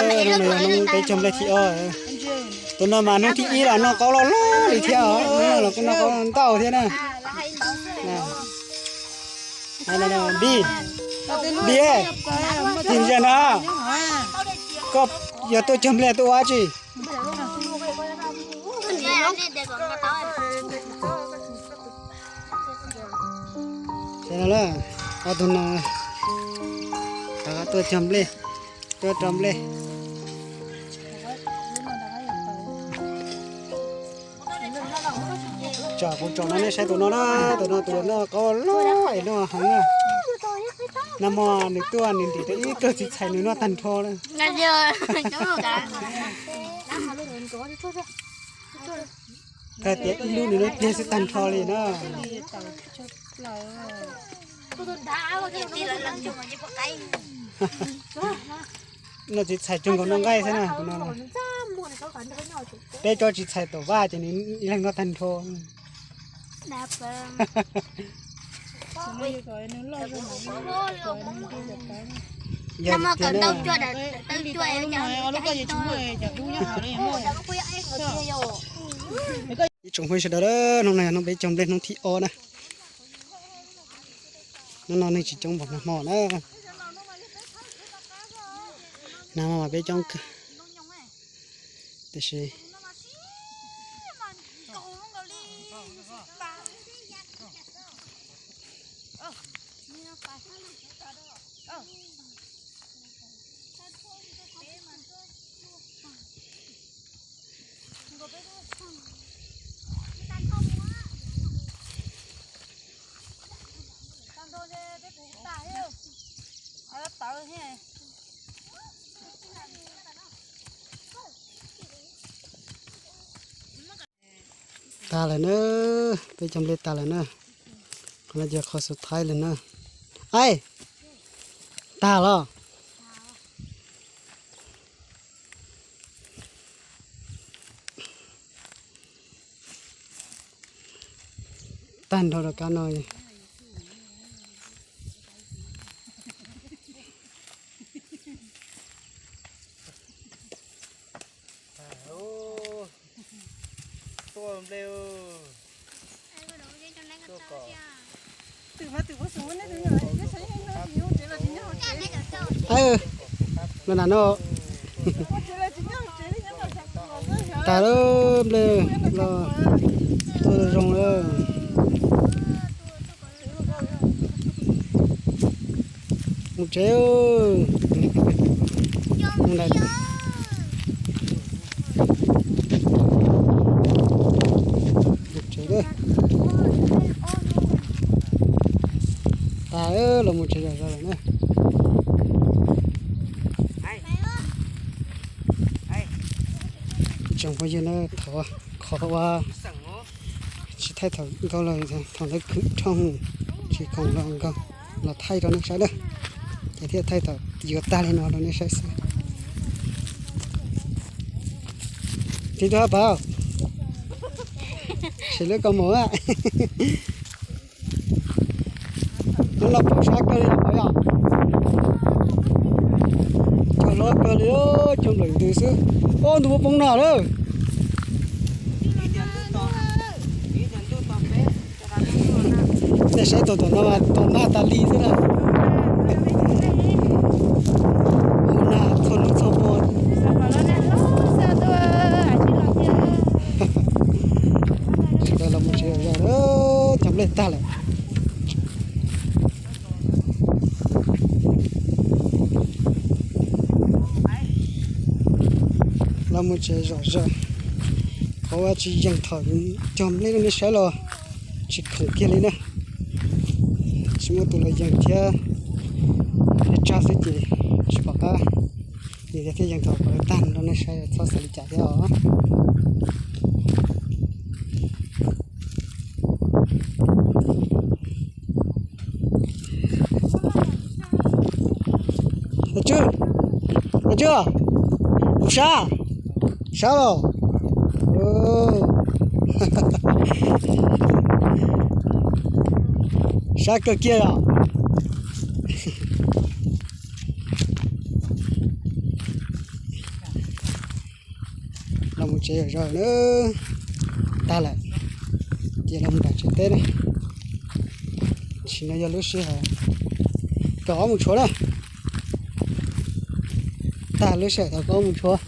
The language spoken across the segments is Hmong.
Hnub no yog hnub peb caug nplej thib ob. Tus no mas hnub thib ib los noj qaub loj loj li thiab os, hnub no los kuj noj qaub ntau thiab na. Nbi, Nbi, tim ntsia no, koj yog tuaj caug nplej tuaj ua dab tsi? Ob tug no tuaj caug nplej, tuaj rau nplej. Tsam kuv tsom no nej saib tus no na, tus no tus no qaub loj es noj heev na. Nag hmo nws tuaj nws ntim tau ib tug txiv txhais nws noj tag nrho na. Tag tias ib lub nws lub pliag xwb tag nrho li na. Noj txiv txhais cuag nkaus noj nqaij xwb na. Peb cov txiv txhais tom vaj ces nws ib leeg noj tag nrho. Yog tiag na. Ib tsoom phooj ywg sawv daws, hnub no yog hnub peb caug nplej hnub thib ob na. Hnub no neeg tsis coob npaum nag hmo na. Nag hmo mas peb coob kawg. Tiam sis Tag lawm na, peb cov nplej tag lawm na. Qhov no ces qhov xub thawj lawm na. Aib, tag los? Tag nrho rau kab no. Lub nram no tag lawm, nplej los tuaj zoo lawm. Mus tsev. Mus tsev. Tag los mus tsev zom zaws lawm na. Tsoom phooj ywg na, thov qhov uas tsis thaij thaum nkaus los thaum lawv khwv rhooj tsis khoom los nkaus los thaij rau nej saib na. Ces thiaj thaij thaum yuav tag li no rau nej saib xwb. Tiv tus haj pas, sim lub kaus mom. Nyob no pom sab kawg li os yom. Cog hlob kawg li, cog nplaim ntws xwb. Ob, ntu poob poob no lawm. Nej saib tus tom no mas tom nag tas li xwb na. Hauv nag txhua hnub txhua hmo. Sawv daws los mus tsev zom zaws, cog nplej tag lawm. Los mus tsev zom zaws, qhov uas tsis yeej thaum cog nplej rau nej saib los tsis khoom kiag li na. Tsis muaj tus los yeej thiab, tsag xwb ces tsis pom qab. Vim tias thiaj yeej thaum qhov tag rau nej saib, txhob xav li cas thiab os. Tswb, tswb, mus sab, sab los. Sab kawg kiag os. Mus tsev zog na, tag lawm, ces los mus tom tsev teb na. Tam sim no yog lub sij hawm kaum ob moos tshuav na, tag lub sij hawm thaum kaum ob moos tshuav.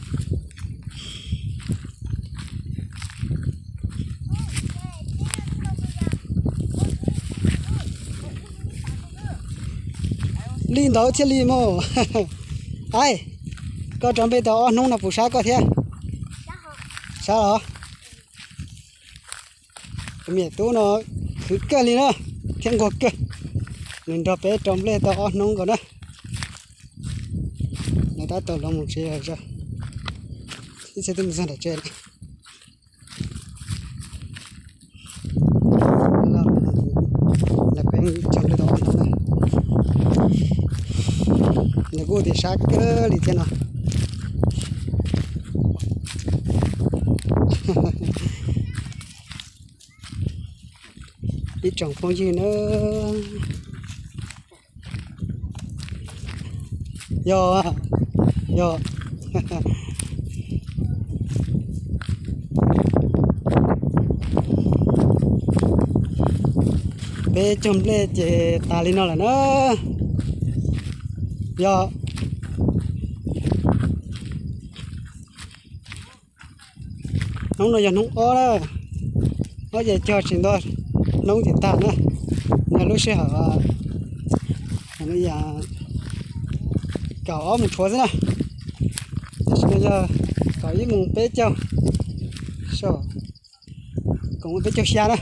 Li ntawd thiaj li mus. Ai, koj rau nplej tau ob hnub no puas sab koj thiab? Sab los? Tus me tub no khwv kawg li na, thiab nquag kawg. Nws nrog peb rau nplej tau ob hnub nkaus na. Nws tab tom los mus tsev zog, ib txhia twb mus txog nram tsev lawm. Lawv peb cog nplej tau ob hnub na. Nws kuj tias sab kawg li thiab no. Ib tsoom phooj ywg na, yog, yog, peb cog nplej ces tas li no lawm na. Yog, hnub no yog hnub ob na, ob ces cog tsis nto hnub ces tag na. Yog lub sij hawm kaum ob moos tshuav xwb na, tam sim no yog kaum ib moos peb caug, kaum peb caug xya na.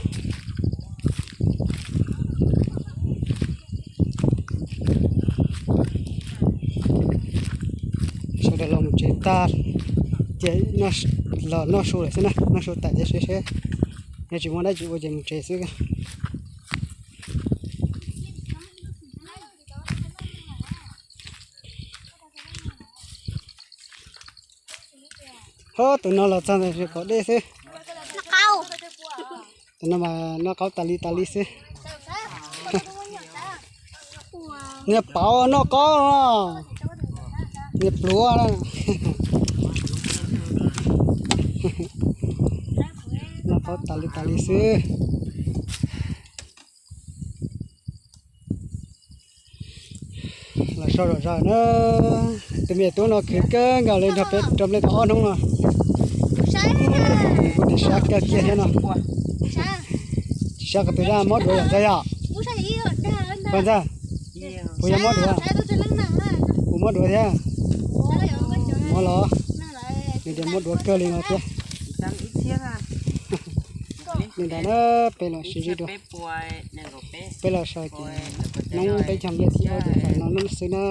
Sawv daws los mus tsev tag, ces los noj su lawm xwb na, noj su tas ces seb seb, yog tsis muaj dab tsi ua ces mus tsev xwb. Ho tus no los txog ntawm kaum dej xwb. Tus no mas noj qaub tas li tas li xwb. Niag pauv noj qaub, niag pluav na. Noj qaub tas li tas li xwb. Los so zom zaws na, tus me tub no khwv kawg nkaus li, nrog peb rau nplej tau ob hnub no. Nws kuj tsis sab kawg kiag thiab no. Tsis sab qhov twg thiab, mob duav yom Ntxawg yom? Ntxawg, puas yog mob duav? Puas mob duav thiab? Mob los? Nws tias mob duav kawg li no thiab. Li ntawd na, peb los sib ntsib dua. Peb los saib ces noob peb cog nplej tib ob ces tam no noob xwb na.